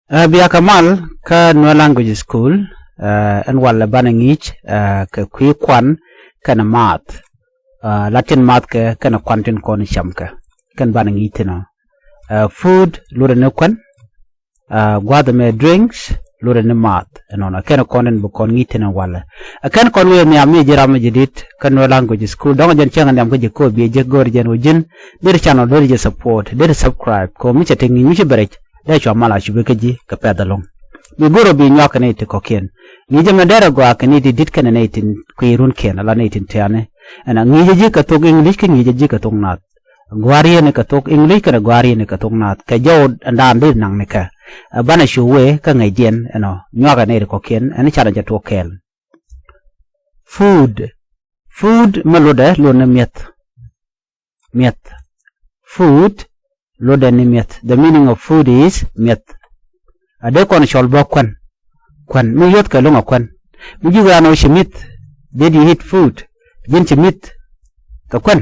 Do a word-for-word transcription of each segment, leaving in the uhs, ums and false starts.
Ɛ, bia kɛ mal kä Nuer Language School, ɛ, ɛn walɛ banɛ ŋi̱i̱c, ɛ, kɛ kui̱ kuan kɛnɛ maath. Ɛ, la tin maath kɛ kɛnɛ kuan tin kɔn cam kɛ. Kɛn banɛ ŋi̱i̱c thin ɔ. Ɛ, food, lotdɛ ni kuan. Ɛ, gua̱a̱th ɛmɛ drinks, lotdɛ ni maath. Ɛnɔnɔ, kɛnɛ kɔn tin bi kɔn ŋi̱i̱c thin ɛn walɛ. Ɛ, kɛn kɔn wëë nhiam mi ji̱ ram mi ji̱ di̱t kä Nuer Language School. Dɔ̱ŋ jɛn cäŋ nhiam kä ji̱ ko̱o̱p biɛ jek go̱o̱r jɛn wä ji̱n. Deri channel, deri jɛ support, deri subscribe. Kɛ mi cɛ te ŋi̱i̱c mi ci bɛ rɛc. Dee cua mal a cupɛ kä ji̱ kɛ pɛ̈th ɛlɔ̱ŋ. Bi go̱r ɔ bi nyuak kɛ nɛy ti kɔ̱kiɛn. Ŋi̱i̱cä mɛ derɛ gɔaa kɛ nɛy ti di̱t kɛnɛ nɛy tin kui̱ run kiɛn ala nɛy tin tɛ̈ni. Ɛn a ŋi̱i̱cä ji̱ kɛ thok English kä ŋi̱i̱cä ji̱ kɛ thok naath. Gua̱a̱r yɛn kɛ thok English kɛnɛ gua̱a̱r yɛn kɛ thok naath. Kɛ jɔw ɛn daan dee naŋ ni kɛ. Ɛ banɛ cu wee kä ŋäcdiɛn ɛnɔ. Nyuak kɛ nɛy ti kɔ̱kiɛn ɛn canɛ jɛ tuɔk kɛɛl. Food. Food mɛ lotdɛ lot ni mi̱eth. Mi̱eth. Food, lotdɛ ni mi̱eth. The meaning of food is mi̱eth. A dee kɔn cɔl bä kuän. Kuän. Mi yuɔth kɛ lo̱ŋ a kuän. Mi ji̱ ɣän ɔ ci mi̱th. Did you eat food? Ji̱n ci mi̱th. Kɛ kuän.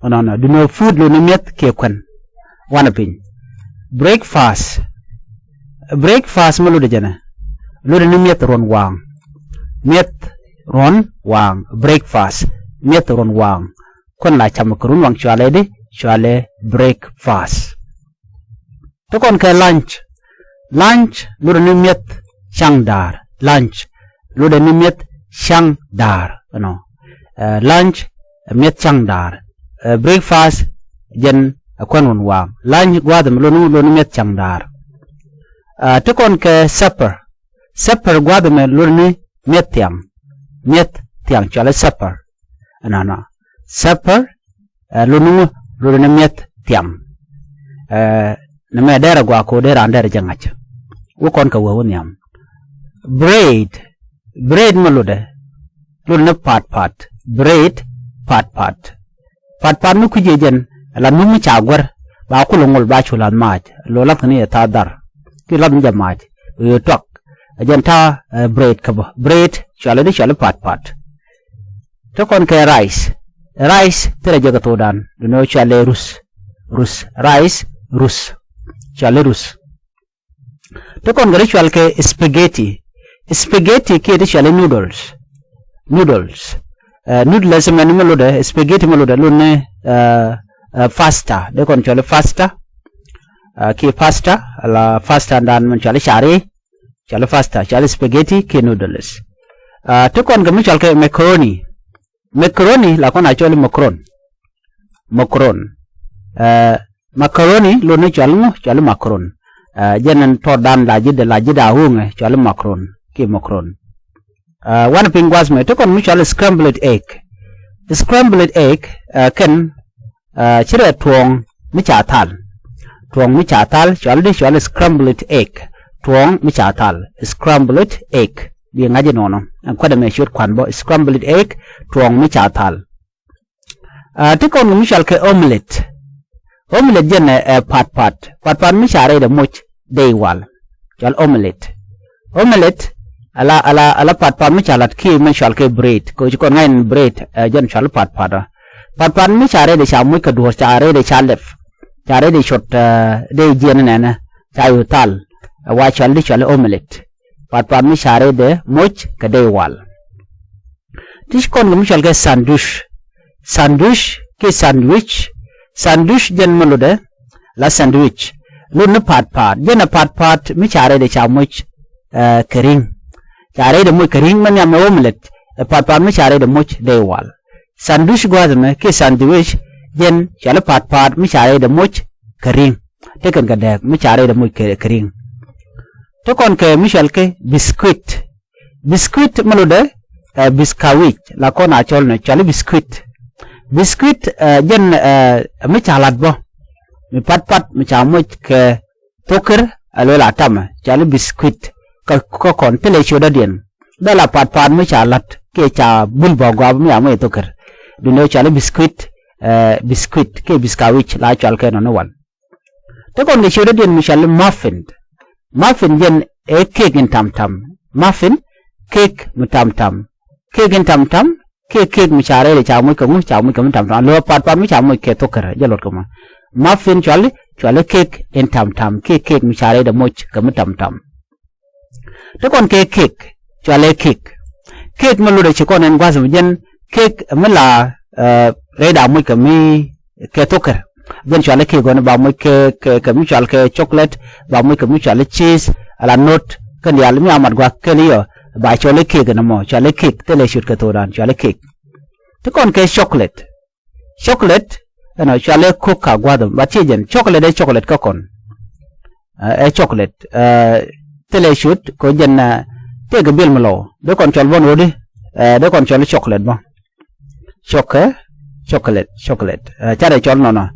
Ɔnɔnɔ. Duundɛ food lot ni mi̱eth kiɛ kuän. Wanɛ piny. Breakfast. Breakfast mɛ lotdɛ jɛnɛ. Lotdɛ ni mi̱eth ruɔ̱n waaŋ. Mi̱eth ruɔ̱n waaŋ. Breakfast. Mi̱eth ruɔ̱n waaŋ. Kuän la cam kɛ run waŋ cualɛ di, cualɛ breakfast. Ti kɔn kɛ lunch. Lunch lotdɛ ni mi̱eth caŋ da̱a̱r. Lunch lotdɛ ni mi̱eth caŋ da̱a̱r. Ɛnɔ. Ɛ, lunch, ɛ, mi̱eth caŋ da̱a̱r. Ɛ, breakfast jɛn ɛ kuän wun waaŋ. Lunch gua̱a̱th ɛmɛ lotdɛ ni, lotdɛ ni mi̱eth caŋ da̱a̱r. Ɛ, ti kɔn kɛ supper. Supper gua̱a̱th ɛmɛ lotdɛ ni mi̱eth thiaŋ. Mi̱eth thiaŋ cualɛ supper. Ɛnɔnɔ. Supper, ɛ, lotdɛ ni ŋu, lotdɛ ni mi̱eth thiaŋ. Ɛ, nɛmɛ derɛ gɔaa kɛ ɣöö dee raan derɛ jɛ ŋa̱c. Wä kɔn kɛ wee wä nhiam. Bread. Bread mɛ lotdɛ. Lotdɛ ni pa̱a̱t pa̱a̱t. Bread, pa̱a̱t pa̱a̱t. Pa̱a̱t pa̱a̱t mi kui̱c yɛ jɛn, la num mi ca guär, ba kulɛ ŋol ba cu la̱th maac, lo̱ la̱th kɛ ni yɛ thaar dhar. Ki la̱th mi jɛ maac, yɛ tuak. Ɛ jɛn ta̱a̱, ɛ, bread kä bä. Bread, cualɛ di cualɛ pa̱a̱t pa̱a̱t. Ti kɔn kɛ rice. Rice, thilɛ jɛ kɛ thokdan. Duundɛ cualɛ rus. Rus. Rice, rus. Cualɛ rus. Ti kɔn kɛ ti cual kɛ spaghetti. Spaghetti kiɛ ti cual i̱ noodles. Noodles. Ɛ, noodles mɛn mɛ lotdɛ, spaghetti mɛ lotdɛ, lotdɛ ni, ɛ, ɛ, pasta. Dee kɔn cual i̱ pasta. Ɛ, kiɛ pasta, ala pasta dan mɛn cual i̱ cari. Cual i̱ pasta, cual i̱ spaghetti kiɛ noodles. Ɛ, ti kɔn kɛ mi cual kɛ macaroni. Macaroni la kɔn a cɔl i̱ macaron. Macaron. Ɛ, macaroni lotdɛ ni cual ŋu, cual i̱ macaron. Ɛ, jɛn ɛn tɔɔtdan la ji̱dɛ, la ji̱dɛ a wuŋɛ, cual i̱ macaron. Kiɛ macaron. Ɛ, wanɛ piny gua̱a̱th mɛ, ti kɔn mi cual i̱ scrambled egg. Scrambled egg, ɛ, kɛn, ɛ, ci rɛ tuɔ̱ɔ̱ŋ mi ca thal. Tuɔ̱ɔ̱ŋ mi ca thal, cual di cual i̱ scrambled egg. Tuɔ̱ɔ̱ŋ mi ca thal. Scrambled egg. Bi ŋa̱c inɔnɔ. Ɛn kuädɛ mɛ ciöt kua̱n bä. Scrambled egg, tuɔ̱ɔ̱ŋ mi ca thal. Ɛ, ti kɔn kɛ mi cual kɛ omelette. Omelette jɛn ɛ, ɛ, pa̱a̱t pa̱a̱t. Pa̱a̱t pa̱a̱t mi ca rɛydɛ moc dee i̱ wal. Cual omelette. Omelette, ala, ala, ala pa̱a̱t pa̱a̱t mi ca la̱t kiɛ mi cual kɛ bread. Kɛ ci kɔn ŋa̱c in bread, ɛ, jɛn cual pa̱a̱t pa̱a̱t ɔ. Pa̱a̱t pa̱a̱t mi ca rɛydɛ ca moc kɛ duɔ̱ɔ̱r, ca rɛydɛ ca lɛp. Ca rɛydɛ cot, ɛ, dee jiɛn nɛnɛ. Ca yo̱o̱ thal. Ɛ, wa cual di cual omelette. Pa̱a̱t pa̱a̱t mi ca rɛydɛ moc kɛ dee i̱ wal. Ti ci kɔn kɛ mi cual kɛ sandwich. Sandwich kiɛ sandwich. Sandwich jɛn mɛ lotdɛ la sandwich. Lotdɛ ni pa̱a̱t pa̱a̱t. Jɛn ɛ pa̱a̱t pa̱a̱t mi ca rɛydɛ ca moc, ɛ, kɛ ri̱ŋ. Ca rɛydɛ moc kɛ ri̱ŋ mɛ nhiam ɛ omelette. Ɛ pa̱a̱t pa̱a̱t mi ca rɛydɛ moc dee i̱ wal. Sandwich gua̱a̱th ɛmɛ kiɛ sandwich jɛn cual i̱ pa̱a̱t pa̱a̱t mi ca rɛydɛ moc kɛ ri̱ŋ. Tekɛn kɛ dääk mi ca rɛydɛ moc kɛ, kɛ ri̱ŋ. Ti kɔn kɛ mi cual kɛ biscuit. Biscuit mɛ lotdɛ, ɛ, biscuit la kɔn a cɔl ni cual i̱ biscuit. Biscuit, ɛ, jɛn, ɛ, mi ca la̱t bä. Mi pa̱t pa̱t mi ca moc kɛ thokir, ɛ, lo̱l a tamɛ, cual i̱ biscuit. Kä, kä kɔn thilɛ ciötdädiɛn. Dee la pa̱a̱t pa̱a̱t mi ca la̱t kiɛ ca bul bä gɔaa mi a moc thokir. Duundɛ cual i̱ biscuit, ɛ, biscuit kiɛ biscuit la cual kɛ nɔni wal. Te kɔn kɛ ciötdädiɛn mi cɔal i̱ muffin. Muffin jɛn ɛ kek in tam tam. Muffin, kek mi tam tam. Kek in tam tam, kek, kek mi ca rɛydɛ ca moc kɛ ŋu, ca moc kɛ mi tam tam. Lo̱ pa̱a̱t pa̱a̱t mi ca moc kɛ thokɛrɛ, jɛ luɔt kɛ mɔ. Muffin cɔal i̱ cuali kek in tam tam kiɛ kek mi ca rɛydɛ moc kɛ mi tam tam. Ti kɔn kɛ kek, cuali kek. Kek mi lotdɛ ci kɔn ɛn gua̱th mi jɛn kek mi la rɛydɛ moc kɛ mi kɛ thokɛr. Jɛn cuali kek gɔni ba moc kɛ kɛ mi cual kɛ chocolate, ba moc kɛ mi cuali cheese, ala nöt kɛn diaal mi a mat gua̱th kɛn iɔ ba cuali kek ni mɔ, cuali kek thilɛ ciöt kɛ thokdan cuali kek. Ti kɔn kɛ chocolate. Chocolate ɛnɔ cualɛ coca gua̱dhum ba tiecɛn chocolate ɛ chocolate kä kɔn. Ɛ chocolate thilɛ cut kɛ jɛn tëëkɛ bil mi lɔw dee kɔn cɔl bä ni wä di. Dee kɔn cɔl chocolate bä. Cokɛ chocolate chocolate carɛ cɔl nɔnɔ.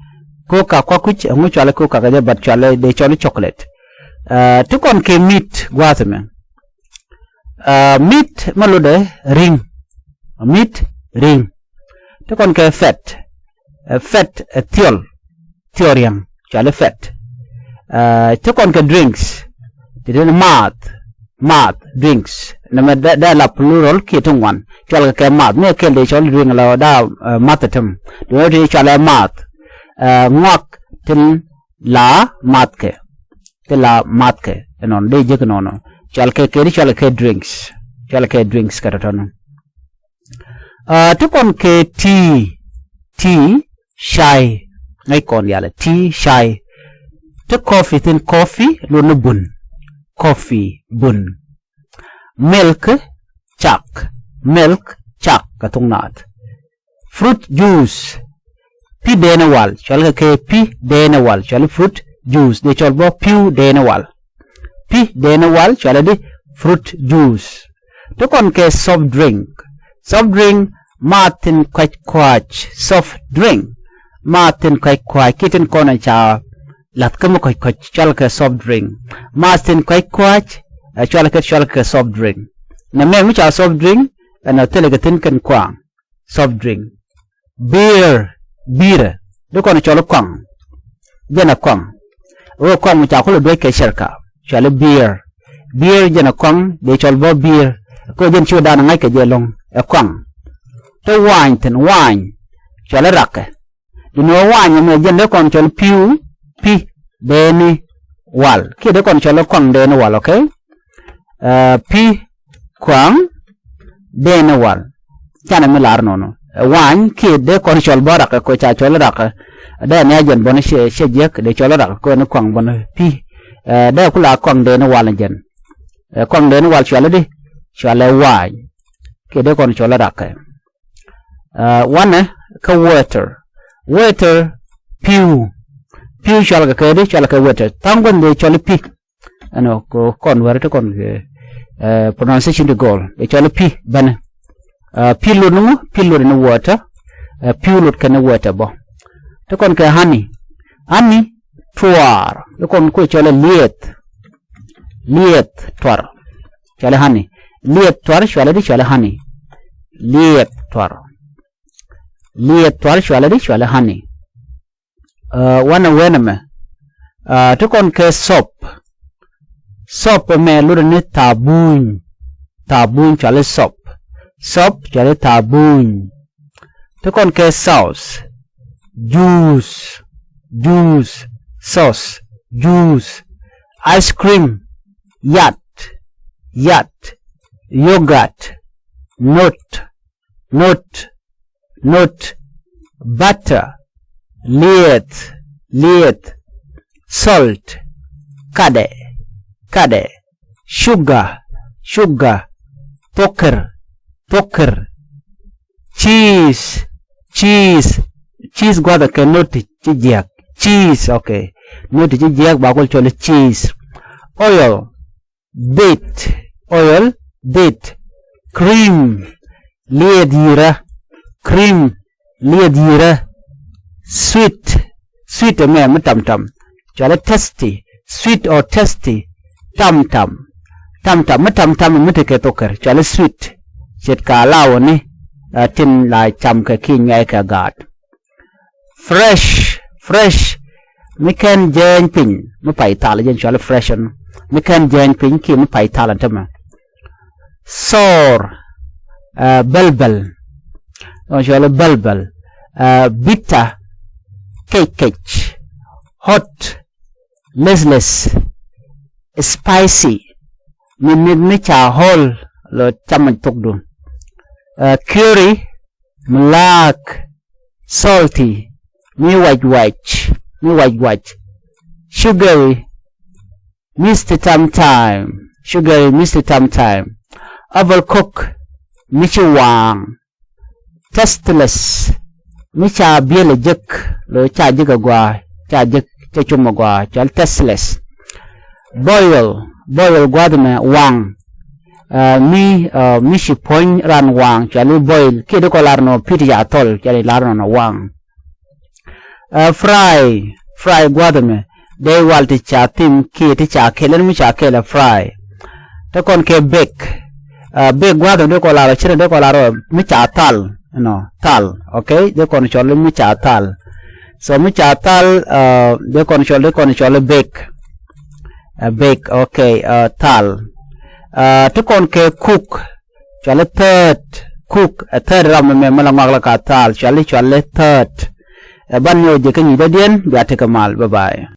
Coca kuak kui̱c ɛŋu cualɛ coca kɛ jɛ bat cualɛ dee cɔl chocolate. Ti kɔn kɛ meat gua̱a̱th ɛmɛ. Meat mɛ lotdɛ ri̱ŋ. Meat ri̱ŋ. Ti kɔn kɛ fat. Fat ɛ thiɔl. Thiɔl riaŋ cuali fat. Ti kɔn kɛ drinks. Ti ti maath. Maath drinks nɛmɛ dee la plural kiɛ ti ŋuan. Cual kɛ kɛ maath mi ɛ kɛl dee cɔl drink la daa math tim. Ti ti cualɛ maath. Ŋuak tin la mathkɛ. Ti la mathkɛ ɛnɔn dee jek nɔnɔ. Cual kɛ kɛ di cual kɛ drinks. Cual kɛ drinks kɛ tɔtɔnɔ. Ti kɔn kɛ tea. Tea cay. Ŋäc kɔn yalɛ tea cay. Ti coffee thin coffee lotni bun. Coffee bun. Milk cak. Milk cak kɛ thok naath. Fruit juice. Pi̱ dee ni wal cual kɛ kɛ pi̱ dee ni wal cual fruit juice dee cɔl bä pi̱w dee ni wal. Pi̱ dee ni wal cual di fruit juice. Ti kɔn kɛ soft drink. Soft drink ma thin kuac kuac. Soft drink ma thin kuac kuac kiɛ tin kɔn ca lath kä mi kuac kuac cual kɛ soft drink. Ma thin kuac kuac cual kɛ cual kɛ soft drink. Nɛ mɛ mi ca soft drink ɛn ɔ thilɛ kɛ thin kɛn kuaŋ. Soft drink. Beer. Beer di kɔn cɔl kuaŋ. Jɛn ɛ kuaŋ. Wee kuaŋ mi ca kulɛ duec kɛ cɛrka cual beer. Beer jɛn ɛ kuaŋ dee cɔl bä beer. Kɛ jɛn ci wä dan ŋa̱c kɛ jɛ loŋ ɛ kuaŋ. Te wany thin wany cual rakɛ. Di ni wä wany ɛmɛ jɛn dee kɔn cɔl pi̱w. Pi̱ dee ni wal kiɛ dee kɔn cɔl kuaŋ dee ni wal okay. Pi̱ kuaŋ dee ni wal. Canɛ mi lar nɔnɔ ɛ wany kiɛ dee kɔn cɔl bä rakɛ kɛ ca cɔl rakɛ. Dee ni a jɛn bɔni cɛ jiɛk dee cɔl rakɛ kɛ ni kuaŋ bɔni pi̱. Dee kula kuaŋ dee ni wal jɛn. Kuaŋ dee ni wal cualɛ di cualɛ wany. Kiɛ dee kɔn cɔl rakɛ. Wanɛ kä water. Water pi̱w. Pi̱w cualɛ kɛ kɛ di cualɛ kɛ water tha̱a̱ŋ gua̱n dee cɔl pi̱. Ɛnɔ kɔn wɛr ti kɔn kɛ pronunciation ti gɔl dee cɔl pi̱ bɛnɛ. Pi̱ lot ni ŋu pi̱ lot ni water. Pi̱w lot kɛn ni water bä. Ti kɔn kɛ honey. Honey tuaar ti kɔn kuɛ cɔl lieth. Lieth tuar. Cualɛ honey. Lieth tuar cualɛ di cualɛ honey. Lieth tuar. Lieth tuar cualɛ di cualɛ honey. Wanɛ wɛnɛ mɛ. Ti kɔn kɛ soap. Soap mɛ lotdɛ ni thabuny. Thabuny cualɛ soap. Soap cualɛ thabuny. Ti kɔn kɛ sauce. Juice. Juice. Sauce. Juice. Ice cream. Yat. Yat. Yogurt. Nut. Nut. Nut. Butter. Lieth. Lieth. Salt. Kadɛ. Kadɛ. Sugar. Sugar. Thokɛr. Thokɛr. Cheese. Cheese. Cheese gua̱thɛ kɛ nöt ti ci jiäk. Cheese okay. Nöt ti ci jiäk ba kul cɔl cheese. Oil. Dhit. Oil. Dhit. Cream. Lieth yirä. Cream. Lieth yirä. Sweet. Sweet ɛmɛ mi tamtam. Cualɛ tasty. Sweet or tasty. Tamtam. Tamtam mi tamtam mi tekɛ thokɛr cualɛ sweet. Ce̱tkɛ alawä ni tin la cam kɛ kiɛ nyuay kɛ gaat. Fresh. Fresh mi kɛn jɛɛny piny mi pay thal jɛn cualɛ fresh ɛn mi kɛn jɛɛny piny kiɛ mi pay thal ɛn tämɛ. Sour. Bɛlbɛl. Cualɛ bɛlbɛl. Bitter. Kɛc kɛc. Hot, lethless, spicy, mi mit mi ca ɣɔl lɔ camɛ thokdu. Curry, mi la̱a̱k. Salty, mi wac wac, mi wac wac. Sugary, misty sometime, sugary, misty sometime. Overcook, mi ci waaŋ. Tasteless, mi ca biɛl ɛ jek, lɔ ca jek ɛ gua̱a̱, ca jek, ca cum ɛ gua̱a̱, cɔal tasteless. Boil, boil gua̱a̱th ɛmɛ waaŋ. Mi, mi ci puɔ̱ny ran waaŋ, cɔali boil. Kiɛ di kɔ lar nɔ pit ca thɔl, cɔali lar nɔ waaŋ. Fry, fry gua̱a̱th ɛmɛ dee wal ti ca thim kiɛ ti ca kɛl, ɛn mi ca kɛl ɛ fry. Te kɔn kɛ bake, bake gua̱a̱th ɛmɛ dee kɔ lar ɔ, ci dee kɔ lar ɔ mi ca thal, nɔ thal, okay? Dee kɔn cɔl mi ca thal. So mi ca thal, dee kɔn cɔl, dee kɔn cɔl bake. Bake, okay, thal. Ti kɔn kɛ cook, cɔali third, cook, ɛ third ram ɛmɛ mi la ŋuak la ka thal, cɔali, cɔali third. Ɛ ban nyɔk jɛ kä nyic dɔ̱diɛn, bia tekɛ mal, bye bye.